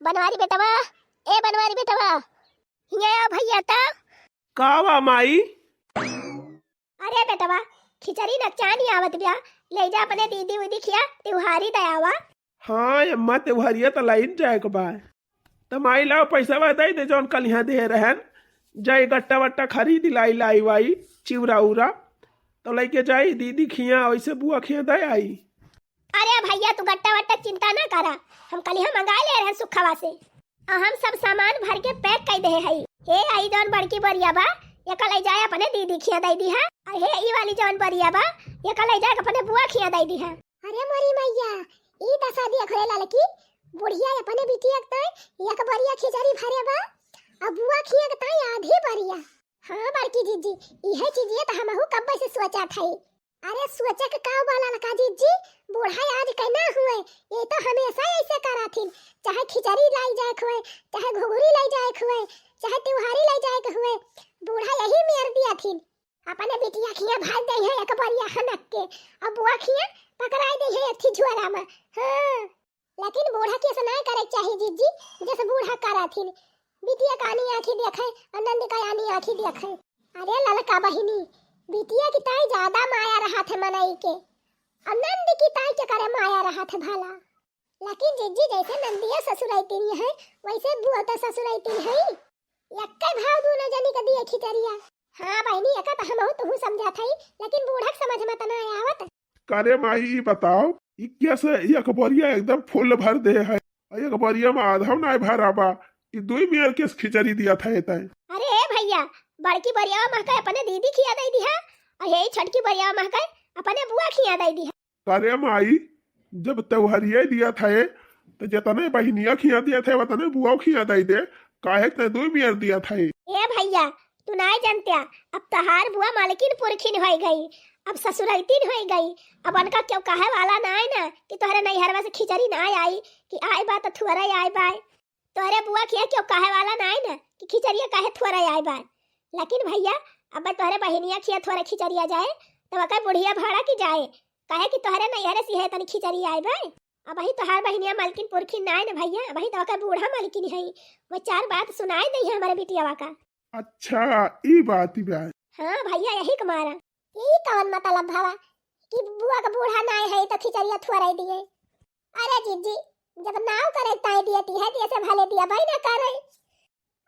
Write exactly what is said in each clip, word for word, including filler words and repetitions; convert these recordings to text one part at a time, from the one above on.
बनवारी बेटवा, ए बनवारी बेटवा, हियाँ आओ भइया त। का बा माई? अरे बेटवा, खिचड़ी नकचानी आवत बिया, ले जा अपने दीदी उदी खिया, त्योहारी दयावा। हाँ अम्मा, त्योहारिया त लाइन जाए के बा। त माई लाओ पैसा दे दे जौन कल यहाँ दे रहन, जाई गट्टा वट्टा खरीद लाई, लाई वाई चिउरा उरा, तो लइके जाई दीदी खिया, वैसे बुआ खिया दे आई। अरे भइया, तू गट्टा वट्टा चिंता ना करा, हम कलिहा मंगाए ले रहन सुखवा से। आ हम सब सामान भर के पैक कइ देहे हई। हे आई जौन बड़की बोरिया बा, एका लइ जाए अपने दीदी खिया दइ दिहा। आ हे ई वाली जौन बोरिया बा, एका लइ जाए अपने बुआ खिया दइ दिहा। अरे मोरी मइया, ई दसा दिया घरे ललकी, बुढ़िया अपने बिटिया के ताई एक बोरिया खिचड़ी भरे बा, आ बुआ खिया के ताई आधी बोरिया। हाँ बड़की जीजी, इहे चीजिए त हमहू कब्बे से सोचत हई। अरे सोचे के का बा ललका जीजी, बूढ़ा आज के ना हुए, ये तो हमेशा ऐसे कराथिन, चाहे खिचड़ी लाई जाए के हुए, चाहे घुघुरी लाई जाए के हुए, चाहे त्योहारी लाई जाए के हुए, बूढ़ा यही मेर दिया थिन। अपने बिटिया खिया भाज दे है एक बोरिया हनक के, अब बुआ खिया पकड़ाई दे है एक थी झोरा में। हाँ। लेकिन बूढ़ा के ऐसा ना करे के चाही जीजी, जैसे बूढ़ा कराथिन। बिटिया का आनी आँखी देखे और नंद का आनी आँखी देखे। अरे ललका बहिनी, बिटिया की ताई ज्यादा माया रहत है मनई के, और नंद की ताई के करे माया रहत है भला। लेकिन जीजी जैसे नंदिया ससुरैतिन है, वैसे बुआ तो ससुरैतिन है। एक्के भाव दूनो जनी के दिए खिचड़िया। हाँ बहिनी, एका त हमहू तुहू समझत हई, लेकिन बूढ़ा के समझ में त ना आवत। करे माई, ई बताओ, ई कैसे एक बोरिया एकदम फुल भर दे है, और एक बोरिया में आधा नाय भरा बा, ई दुई मेर के खिचड़ी दिया था एतय। अरे ए भइया, बड़की बोरिया में महका अपने दीदी खिया दे दिहा, और हे छोटकी बोरिया में महका अपने बुआ खिया दे दिहा। करे माई, जब त्योहरिये दिया था, तो जतने बहिनिया खिया दिया था, वतने बुआ खिया दे दे, काहे ते दुई मेर दिया था। ए भइया, तू नाय जनत्या, अब तहार बुआ मालकिन पुरखिन होई गई, अब ससुरैतिन होई गई, अब उनका क्यों कहे वाला नाय ना कि तोहरे नैहरवा से खिचड़ी नाय आई, कि आय बा त थुअरे आय बा। तोहरे बुआ खिया क्यों कहे वाला नाय ना कि खिचड़िया काहे थुअरे आय बा। लेकिन भइया, अब तोहरे बहिनिया खिया थुअरे खिचड़िया जाए, तब ओकर बुढ़िया भाड़ा की जाए, काहे कि तोहरे नैहरे से है तनी खिचड़ी आय बा। अबही तोहार बहिनिया मालकिन पुरखिन नाय ना भइया, अबही तो ओकर बूढ़ा मालकिन है, वो चार बात सुनाए दे है हमारे बिटियावा का। अच्छा, ई बात बा। हाँ भइया, यही के मारा। ई कौन मतलब भवा कि बुआ का बूढ़ा नाय है तो खिचड़िया थुअराई दिए? अरे जीजी, जब नाव करे ताई दिए ती है, दिए से भले दिया भाई ना करे।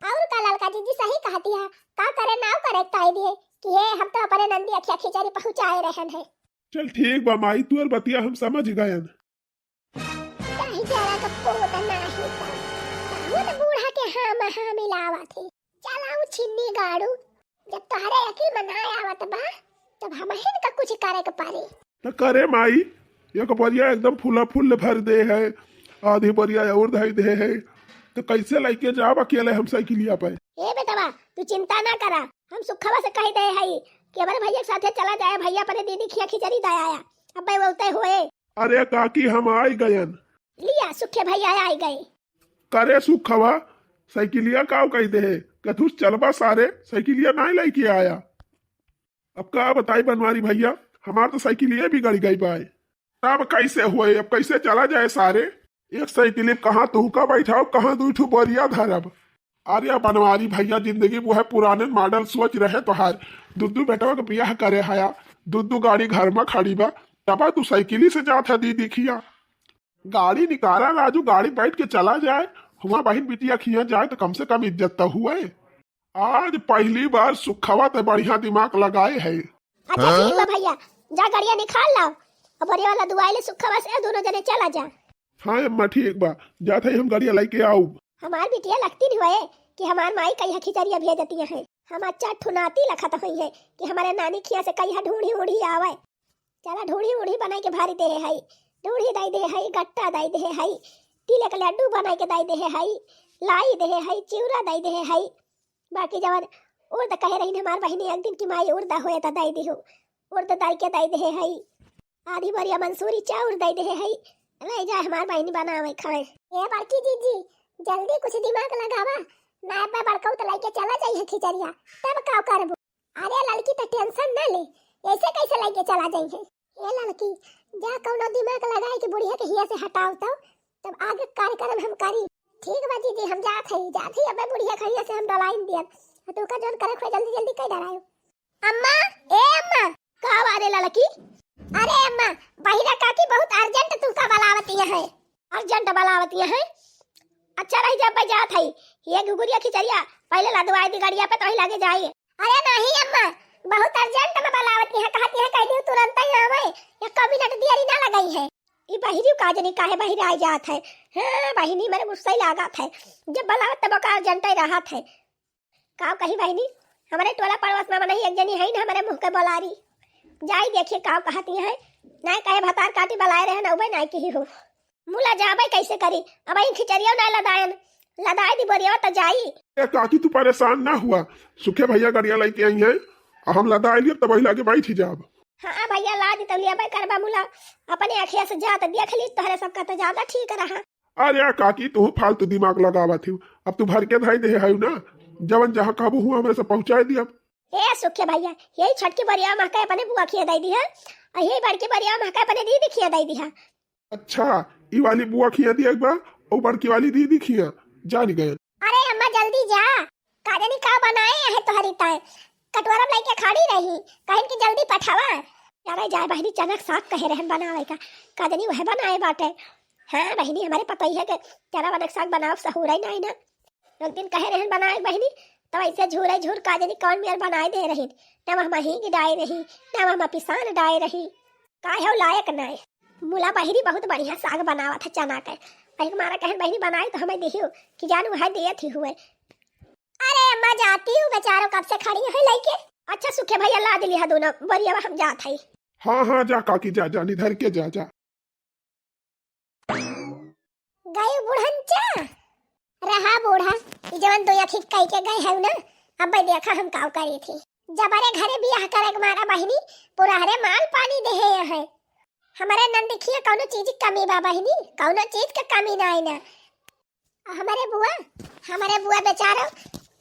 और का ललका जीजी सही कहती है, का करे नाव करे ताई दिए कि हे हम तो अपने नंदी अखिया खिचड़ी पहुँचाए रहन है। चल ठीक बा माई, तोर बतिया हम समझ गयन। चाहे जरा का पोत नाही का, बहुत बूढ़ा के हाँ में हाँ मिलावत है। चलाऊ छिन्नी गाड़ू, जब तोहरे यकीन में ना आवत बा, तब हमहिन का कुछ करे के पड़ी। त करे माई, एक बोरिया एकदम फूला फूल भर दे है, आधी बोरिया और धई दे है, तो कैसे लेके जाब अकेले हम साइकिलिया पे? ए बेटवा, तू चिंता ना करा, हम सुखवा से कह दे हई कि हमारे भैया के साथे चला जाए, भैया अपने दीदी खिया खिचड़ी दे आया, अब मैं बोलते हुए। अरे काकी, हम आई गयन। लिया, सुखे भैया आई गए। करे सुखवा, साइकिलिया काव कह दे है, कथुस चलबा सारे, साइकिलिया नाय लेके आया। अब का बताई बनवारी भैया, हमार तो साइकिलिया बिगड़ गई बाय। तब कैसे हुए, अब कैसे चला जाए सारे? एक साइकिल में कहाँ तू का बैठाओ, कहाँ दू ठू बोरिया धरब। अरे बनवारी भैया, जिंदगी वो है पुराने मॉडल सोच रहे तोहार। दुद्दू बेटवा के बियाह करे हया, दुद्दू गाड़ी घर में खड़ी बा, तब तू साइकिली से जात है दीदी खिया। गाड़ी निकाला राजू, गाड़ी बैठ के चला जाए, हुआ बहिन बिटिया खिया जाए तो कम से कम इज्जत तो हुए। आज पहली बार सुखवा ते बढ़िया दिमाग लगाए है। अच्छा ठीक बा भैया, जा गाड़िया निकाल लाओ, अब बड़े वाला दुआई ले सुखवा से दोनों जने चला जा। हाँ अम्मा ठीक बा, जात है हम गाड़िया लेके आऊ। हमार बिटिया लगती नहीं हुए कि हमार माई कहीं खिचड़िया भेजती है, हम अच्छा ठुनाती लखत हुई है कि हमारे नानी खिया से कहीं ढूंढी उढ़ी आवे। चला ढूढ़ी उढ़ी बनाई के भारी दे है, ढूढ़ी दाई दे है, गट्टा दाई दे है, तिले के लड्डू बनाई के दाई दे है, लाई दे है, चिउरा दाई दे है। बाकी जवन उर्द कहे रही हमार बहिनी एक दिन की माई उर्द होए त दाई दिहु, उर्द दाई के दाई दे है। आधी बोरिया मंसूरी चाउर दाई दे है, ले जाए हमार बहिनी बनावे खाए। ए बड़की जीजी, जल्दी कुछ दिमाग लगावा, ना अब्बा बड़कऊ त लेके चला जाई है खिचड़िया, तब का करबू? अरे लड़की त टेंशन ना ले, ऐसे कैसे लेके चला जाई है? ए लड़की, जा कौनो दिमाग लगाए के बुढ़िया के हिया से हटाओ तो, तब आगे कार्यक्रम हम करी। ठीक बा जीजी, हम जात हई, जात हई, अबे बुढ़िया खड़िया से हम डलाइन दियब। तू का जौन करे खोए जल्दी जल्दी कई डरायो। अम्मा, ए अम्मा। का बारे ललकी? अरे अम्मा, बहिरा काकी बहुत urgent तुमका बलावतिया है। Urgent बलावतिया है? अच्छा रही जब मैं जात हई। ये घुघुरिया खिचड़िया पहले लदवाई दी गड़िया पे तो ही लगे जाई। अरे नहीं अम्मा, बहुत urgent में बलावतिया है, कहतिया है कह दियो तुरंत ही आवे, एक minute देरी ना लगई है। ई बहिरी का जनी काहे बहिराई जात है? हाँ बहिनी, मरे गुस्सा ही लागत है, जब बलावत तब का urgent ही रहत है। काव कही बहिनी, हमरे टोला पड़ोस में मनई एक जनी है ना, हमरे मुँह के बोलारी। जाई देखिए काव कहती है, नाय कहे भतार काटी बलाए रहे ना, उबे नाय कही हो। मुला जाबे कैसे करी, अब इन खिचड़िया ना लदायन, लदाए दी बोरिया तो जाई। ए काकी, तू परेशान ना हुआ, सुखे भैया गड़िया लेके आई हैं, आ हम लदाए लियब तब वही लागे बैठ ही जाब। हाँ भैया, ला दी तो लिया भाई करबा मुला, अपने अखिया से जात देख ली, तोहरे सबका तो ज्यादा ठीक रहा। अरे काकी, तू फालतू दिमाग लगावत हिउ। अब तू भर के धई दे है ना, जवन जहाँ कहबू हुआ हमरे से पहुँचाए दियब। ए सुखे भैया, यही छोटकी बोरिया महका अपने बुआ खिया दे दी है, और यही बड़की बोरिया महका अपने दीदी खिया दे दी है। अच्छा, ई वाली बुआ खिया दिया एक बार, ओ बड़की वाली दीदी खिया, जान गए। अरे अम्मा जल्दी जा, का जानी का बनाए है तोहरी ताए। कटोरा में लेके खड़ी रही, कहिन कि जल्दी पठावा। अरे जाए बहिनी, चना के साग कहे रहन बनावे का, का जानी वह बनाए बाटे। हाँ बहिनी, हमरे पतोहिया के चना बनक साग बनावे सहूरे नाई ना। एक दिन कहे रहन बनाए बहिनी, तब ऐसे झूरे झूर का जानी कौन मेर बनाए दे रही। ना वह हींग डाए रही, ना वह पिसान डाए रही। का है लायक नाई। मुला बहिनी बहुत बढ़िया साग बनावत है चना के। वही मारा कहन बहिनी बनाए तो हमें दिहियो कि जान वह दिए थी हुए। अरे अम्मा जाती हूँ, बेचारो कब से खड़ी है लेके। अच्छा सुखे भैया ला दिली है दोनों बोरिया, हम जात है। हाँ हाँ जा काकी जा, जा निधर के जा, जा। गई बुढ़नचा। रहा बूढ़ा, ई जवन दो अखी कई के गए है ना, अब भाई देखा हम काव करी थी। जबरे घरे बियाह करे के मारा बहिनी, पूरा हरे माल पानी देहे है। हमरे नंदिखिया कौनो चीज की कमी बा बहिनी, कौनो चीज के कमी ना आई ना। हमरे बुआ, हमरे बुआ बेचारा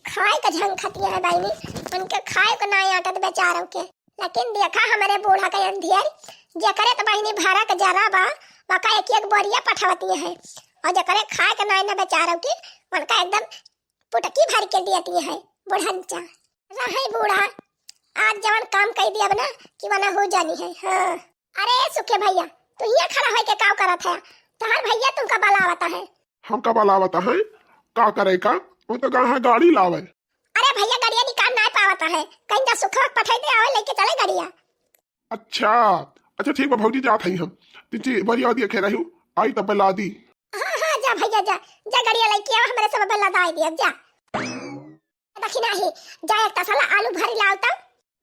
खाए के झंखतिया है बहिनी, उनके खाए के ना आटत बेचारों के। लेकिन देखा हमरे बूढ़ा के अंधियर, जेकरे त बहिनी भरा के जरा बा, वका एक एक बोरिया पठवतिया है, और जेकरे खाए के ना ना बेचारों के, उनका एकदम पुटकी भर के दियतिया है बुढ़नचा। रहे बूढ़ा, आज जवन काम कई दियब ना कि वना हो जानी है। हाँ। अरे सुखे भैया, तू हियाँ खड़ा होके काव करत है? तोहार भैया तुमका बलावता है। हमका बलावता है? का करे का? वो तो कहा है गाड़ी लावे। अरे भैया, गड़िया निकाल ना पावता है, कहीं जा सुखवा पठाई दे आवे लेके चले गड़िया। अच्छा, अच्छा ठीक बा भौजी, जात हई हम। तिची बरिया दिया खे रही, आई तब ला दी। हाँ हाँ, जा भैया जा, जा गड़िया लेके आवा, हमरे सब लदाई दिया जा। देखी नाही, जा एक तसला आलू भरी लाओ तो।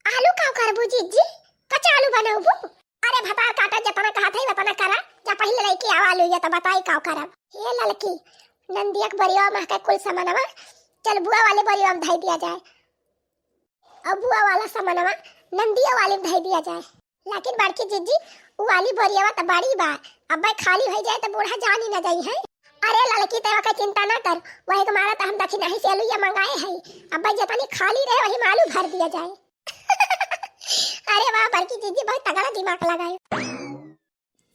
आलू का करबू जीजी? कच्चा आलू बनौबू? अरे भतार काटा, जतना कहत है उतना करा। जा पहिले लेके आवा आलू, ये तो बताई का करब। ये ललकी, नंदिया के बरिया में के कुल सामानवा, चल बुआ वाले बरिया में धई दिया जाए, और बुआ वाला सामानवा नंदिया वाले में धई दिया जाए। लेकिन बड़की जीजी, उ वाली बोरियावा त बड़ी बा, अब्बे खाली हो जाए त बूढ़ा जानी न जाई है। अरे ललकी, तेवा के चिंता ना कर, वही के मारा त हम दखिनही से अलुइया मंगाए है। अब्बे जितनी खाली रहे वही में आलू भर दिया जाए। अरे वाह बड़की जीजी, बहुत तगड़ा दिमाग लगाए।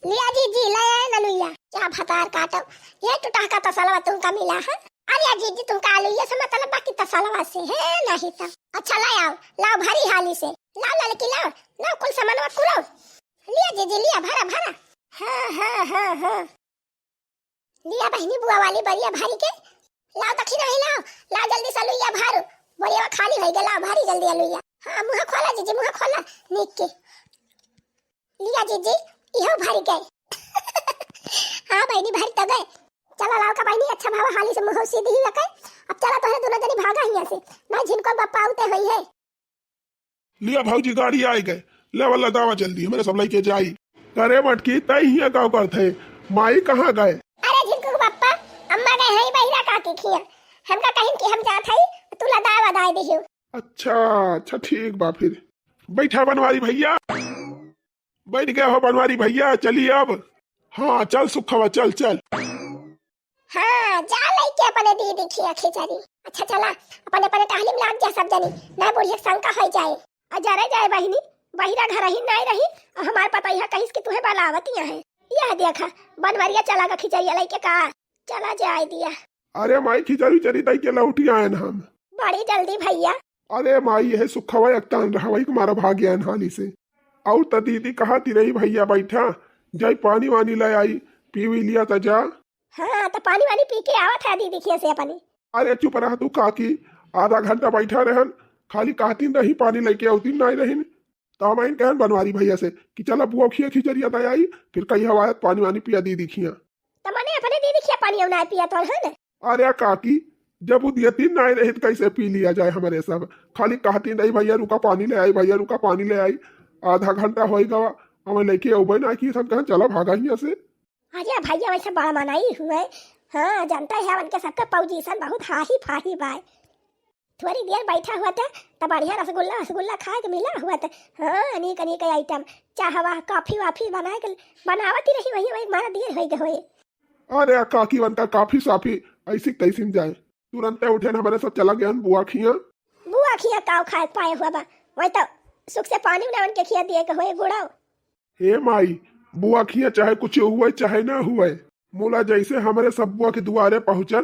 लिया जीजी, ले आए ना लुइया। क्या भतार काटो, ये टुटहका तसलवा तुमका मिला है। अरे जीजी, तुमका अलुइया से मतलब बाकी तसलवा से है नहीं तो। अच्छा ले आओ, लाओ भरी हाली से। लाओ ललकी, लाओ, लाओ कुल सामानवा कुलो। लिया जीजी, लिया, भरा, भरा। हाँ, हाँ, हाँ, हाँ। लिया बहिनी बुआ वाली बरिया भरी के। लाओ दखिनही, लाओ, लाओ जल्दी से अलुइया भरो। बोरिया खाली होई गया, लाओ भरी जल्दी अलुइया। हाँ, मुँह खोला जीजी, मुँह खोला, निक के। लिया जीजी, इहो भरी गए। हाँ बहिनी, भरी तो गए। चला लाओ का बहिनी, अच्छा भावा हाली से मुँह सीधी ही लगे। अब चला तोहे दोनों जनी भागा हियाँ से, नहीं झिनको बप्पा आउते होई है। लिया भौजी, गाड़ी आए गए, ले वाला दावा जल्दी, हमरे सब लेके जाई। अरे मटकी, तई हियाँ का करत है? माई कहाँ गए? अरे झिनको के पप्पा, अम्मा गए हैं बहिरा काकी खिया, हमका कहिन कि हम जात हई, तू लदाए वदाए दिहियो। अच्छा, अच्छा ठीक बा फिर। बैठा बनवारी भैया, बैठ गया हो बनवारी भैया, चली अब। हाँ चल सुखवा, चल चल। हाँ, जा लइके अपने दीदी खिया खिचड़ी। अच्छा चला, अपने अपने टहली में लाग जा सब जनी, ना बुढ़िया के शंका हो जाए। आ जरे जाए बहिनी, बहिरा घर ही नहीं रही, और हमार पतोहिया कहिस कि तुहे बलावतिया है। यह देखा, बनवरिया चला गा खिचड़िया लइके का, चला जाए दिया। अरे माई, खिचड़ी उचड़ी दई के लौटी आयन हम। बड़ी जल्दी भइया। अरे माई, यह सुखवा एक तान रहवई के मारा भाग आयन हाली से। और त दीदी कहती रही, भइया बैठा, जाई पानी वानी ले आई, पी वी लिया त जा। हाँ, त पानी वानी पी के आवत है दीदी खिया से अपनी। अरे चुप रह तू काकी, आधा घंटा बैठा रहन, खाली कहतीन रही पानी लेके अउतीन नाई रहिन। त हम आइन कहन बनवारी भइया से कि चला बुआ खिया खिचड़िया दे आई, फिर कही हवायत पानी वानी पिया दीदी खिया। त मने अपने दीदी खिया पानी अउ नाई पिया तो है ना? अरे काकी, जब उ दियतीन नाई रही त कैसे पी लिया जाए हमरे सब? खाली कहतीन रही, "भइया रुका पानी ले आई, भइया रुका पानी ले आई।" आधा घंटा होई गवा, हम लेके अउबे ना की, हम कहन चला भागा हिया से। अरे भइया वैसे बड़ा मनाई हुए। हाँ, जानता है उनके सबका पोजीशन बहुत हाही फाही बाय। थोड़ी देर बैठा हुआ था, तब बढ़िया रसगुल्ला, रसगुल्ला खाए के मिला हुआ था। हाँ, अनेक, अनेक आइटम, चाहवा, कॉफी वाफी बनाए के, बनावत ही रही, वही, वही मारा देर होई गए होए। अरे काकी, बनता कॉफी साफी, ऐसी तैसी में जाए। तुरंते उठे न, हमरे सब चला गए बुआ खिया। बुआ खिया काव खाए पाए हुआ बा, वही तो सुख से पानी उना उनके खिया दिए के होए गुड़ाओ। हे माई, बुआ खिया चाहे कुछ हुए चाहे ना हुए, मुला जैसे हमरे सब बुआ के दुआरे पहुँचन,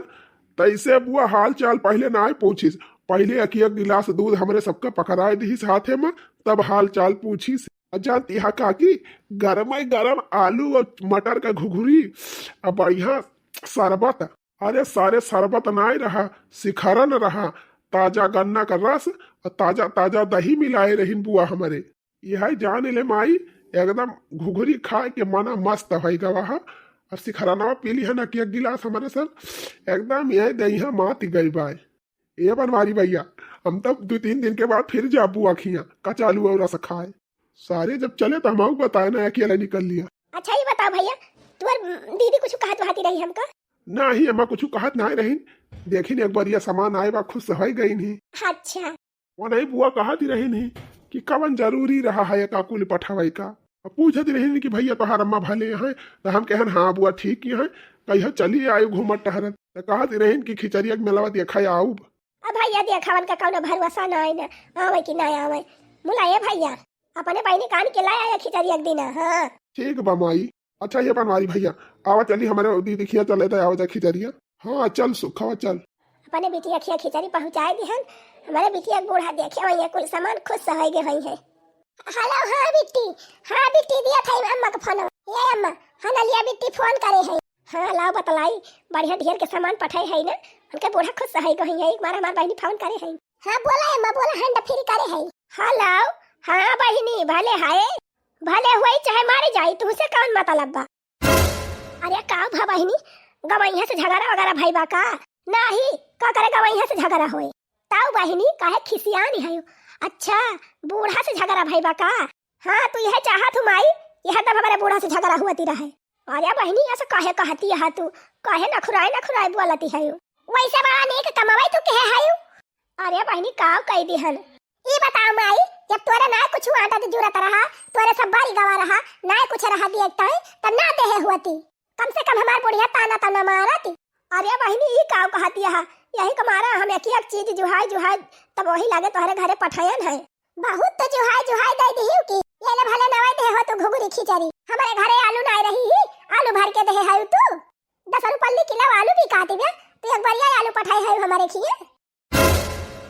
तैसे बुआ हाल चाल पहले ना पूछिस। पहले एक एक गिलास दूध हमरे सबका पकड़ाए दिहिस हाथे में, तब हाल चाल पूछिस। आ जानती हा काकी, गरमे गरम आलू और मटर का घुघुरी, आ बढ़िया शरबत। अरे सारे शरबत नाय रहा, सिखरन रहा, ताजा गन्ना का रस और ताजा ताजा दही मिलाए रहिन बुआ हमरे। यह जान ले माई, एकदम घुघुरी खाए के मना मस्त होई गवा हा। और सिखरनवा पी लिहन एक गिलास हमरे सब, एकदम यह दहिया मात गई बाय। ए बनवारी भइया, हम तब दो तीन दिन के बाद फिर जाबू आखियाँ कचालू और रस खाए। सारे जब चले तो हम बताए ना, अकेला निकल लिया। अच्छा, ये बताओ भइया, तुअर दीदी कुछ कहत वहाती रही हमका? नाही, अम्मा कुछ कहत नाही रही। देखिन एक बार ये सामान आए बा, खुश होई गई नहीं। अच्छा। वो नहीं बुआ कहत ही रही नहीं कि कवन जरूरी रहा है का कुल पठावे का। अब पूछत रही नहीं कि भइया तोहार अम्मा भले हैं, तो हम कहन हाँ बुआ ठीक ही हैं, कहियो चली आयु घूमत टहरत। तो कहत ही रही कि खिचड़िया के मेलवा देखा आउब। अब भइया देखावन का कौनो भरोसा ना है ना, आवे कि ना आवे। मुला ए भइया, अपने बहिनी कान के लाया या खिचड़ी एक दिन, हाँ। ठीक बा माई। अच्छा ये बनवारी भइया, आवा चली हमरे दीदी खिया चले तो आवा जा खिचड़िया। हाँ चल सुखवा चल। अपने बिटिया खिया खिचड़ी पहुँचाए दिहन, हमरे बिटिया के बूढ़ा देखे वही है, कुल सामान खुश से होई गए होई है। हेलो, हाँ बिट्टी, हाँ बिट्टी दिया था अम्मा का फोन। ये अम्मा, हाँ नलिया बिट्टी फोन करे है। हाँ लाओ बतलाई, बढ़िया ढेर के सामान पठाए है ना, उनके बूढ़ा खुश से होई गए है, एक मारा हमार बहिनी फोन करे है। हाँ बोला अम्मा, बोला हैंड फ्री करे है। हेलो, हाँ बहिनी, भले हाय, भले हुई चाहे मारे जाई, तुमसे कौन मतलब बा? अरे का भा बहिनी, गवैया से झगड़ा वगैरह भई बा का? नाही, का करे गवैया से झगड़ा होए? ताऊ बहिनी काहे खिसियानी है? अच्छा, बूढ़ा से झगड़ा भई बा का? हाँ, तू यह चाहत हूँ माई, यह तब हमारे बूढ़ा से झगड़ा हुआ ती रहे। अरे बहिनी, ऐसा काहे कहती है तू? काहे नखुराए नखुराए बोलती है? वैसे बड़ा नीक कमावे तू कहे है। अरे बहिनी, काव कई दिहन? ई बताओ माई, जब तोरे ना कुछ आटा दी जरूरत रहा, तोरे सब बारी गवा रहा, ना कुछ रहा दिए टाइम, तब ना देहे हुआ ती। कम से कम हमार बुढ़िया ताना ताना मारती। अरे बहिनी, ई काव कहती है? यही के मारा हम एक एक चीज जुहाई जुहाई तब वही लागे तोहरे घरे पठायन है। बहुत तो जुहाई जुहाई दे दिहियो कि ये ले भले नवाई दे हो तू घुघुरी खिचड़ी। हमारे घरे आलू नाय रही ही, आलू भर के दे है तू। दस रुपल्ली किलो आलू बिकाती बे, तू एक बढ़िया आलू पठाई है हमारे खिए।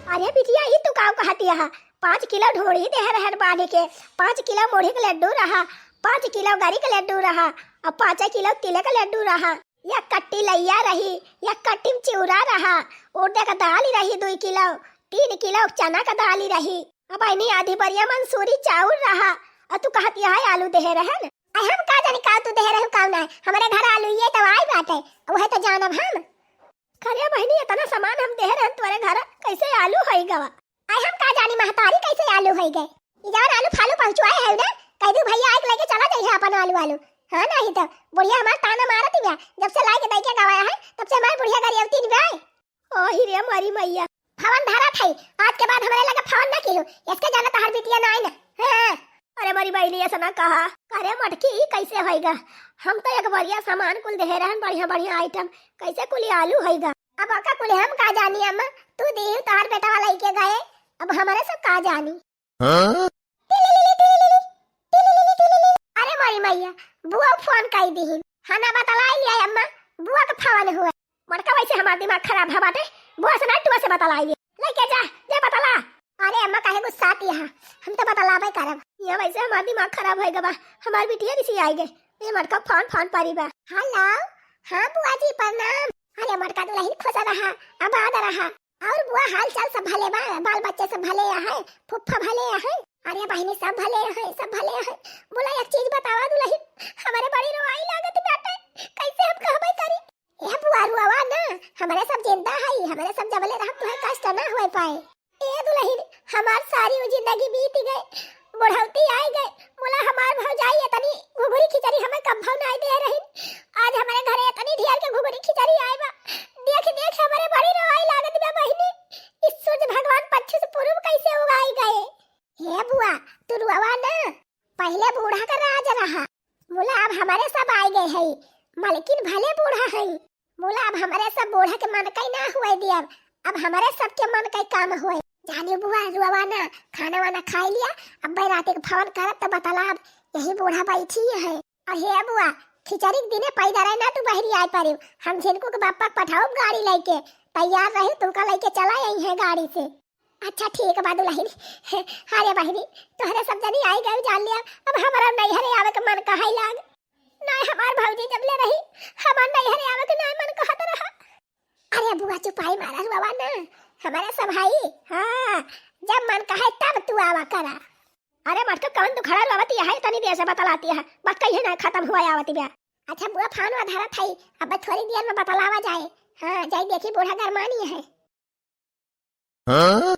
अरे बिटिया, ई तू काव कहती है? पाँच किलो ढोढ़ी दे रहन बांध के, पाँच किलो मुढ़ी के लड्डू रहा, पाँच किलो गरी के लड्डू रहा, और पाँच किलो तिले के लड्डू रहा। या कट्टी लैया रही, या कट्टी में चिउरा रहा, उड़द का दाल रही दुई किलो, तीन किलो चना का दाल रही, अब इन्हीं आधी बरिया मंसूरी चाउर रहा, और तू कहती है आलू देहे रहन। आई हम का जानी का तू देहे रहू का ना, हमारे घर आलू ये तो आई बाटे, वह तो जानब हम। करे बहिनी, इतना सामान हम देहे रहन तोरे घर, कैसे आलू होई गवा? आई हम का जानी महतारी कैसे आलू होई गए। ई जवन आलू फालू पहुँचवाए है ना, कह दू भैया आके लेके चला जाइए अपन आलू आलू। हाँ नहीं तो बुढ़िया हमार ताना मारत बिया, जब से लाइके दई के गवाया है, तब से हमार बुढ़िया गरियवती बिया। ओही रे मरी मैया। फवन धरत है, आज के बाद हमारे लगे फवन ना किहो, इसके जाना तहार बिटिया ना आई ना। हाँ। अरे मरी बहिनी, ऐसा ना कहा। अरे मटकी, ई कैसे होइगा? हम तो एक बढ़िया सामान कुल देहे रहन, बढ़िया बढ़िया आइटम, कैसे कुल ई आलू होइगा? अब ओका कुल हम का जानी अम्मा, तू दी तहार बेटा वाला ही के गए, अब हमारे सब का जानी। हाँ? टिलिलिली, टिलिलिली, टिलिलिली, टिलिलिली। अरे मरी मैया, बुआ फोन कई दिहिन। हना बतलाई लिया अम्मा, बुआ के फवन हुआ। मटका, वैसे हमार दिमाग खराब है बाटे, बुआ से ना, तू से बतलाई। लेके जा, जा बतला। अरे अम्मा, काहे गुस्साती है? हम तो बतलाबे करब। ये वैसे हमार दिमाग खराब होए गवा, हमार बिटिया रिसी आई गए। ये मटका फोन फोन परी बा। हेलो, हाँ बुआ जी प्रणाम। अरे मटका दुलहिन खुश रहा, आबाद रहा। और बुआ हाल चाल सब भले बा, बाल बच्चे सब भले है, फुफ्फा भले है? अरे बहिनी सब भले है, सब भले है। बोला एक चीज बतावा दुलहिन, हमारे बड़ी रोवाई लागत बाटे, कैसे हम कहबे करी? ए बुआ रुआवा ना, हमारे सब जिंदा है, हमारे सब जबले रहब तुहे कष्ट ना होए पाए। ए दुलहिन, हमार सारी उ जिंदगी बीत गए, बुढ़ौती आए गए, बोला हमार भौजाई इतनी घुघुरी खिचड़ी हमें कब्बो नाई दे रही। आज हमारे घरे इतनी ढेर के घुघुरी खिचड़ी आए बा, देख देख हमारे बड़ी रोवाई लागत बा बहिनी। इस सूरज भगवान पश्चिम से पूर्व कैसे उगाई गए? हे बुआ, तू रुआवा ना, पहले बूढ़ा का राज रहा, बोला अब हमारे सब आए गए है, मलकिन भले बूढ़ा है, बोला अब हमारे सब बूढ़ा के मन कई ना हुए दियब, अब हमारे सब के मन कई काम हुए। जाने बुआ रुआवा ना, खाना वाना खाई लिया, अब रात के फोन करब तो बतलाब, यही बूढ़ा बैठी है। और हे बुआ, खिचड़ी के दिने पैदल है ना तू बहरी आए पारिब, हम झिनकू के बापा के पठाउब गाड़ी लेके, तैयार रही तुमका लेके चला आई है गाड़ी से। अच्छा ठीक बा दुलहिन। अरे बहिनी, तोहरे सब जनी आई गए जान लिया, अब हमारा नैहरे आवे के मन कहै लाग। नाय हमार भौजी जब ले रही, हमार नैहरे आवे के नाय मन कहत रहा। अरे बुआ चुपाई मारा रुआवा ना, हमारे सब भाई, हाँ, जब मन कहै तब तू आवा करा। अरे मटका कौन दुखड़ा रुआवती है, तनी देर से बतलाती है, बात कहीं ना खत्म हुआ आवती बा। अच्छा बुआ फोन वा धरत है, अब थोड़ी देर में बतलावा जाए। हाँ, जाई देखी बूढ़ा गरमानी है। हाँ?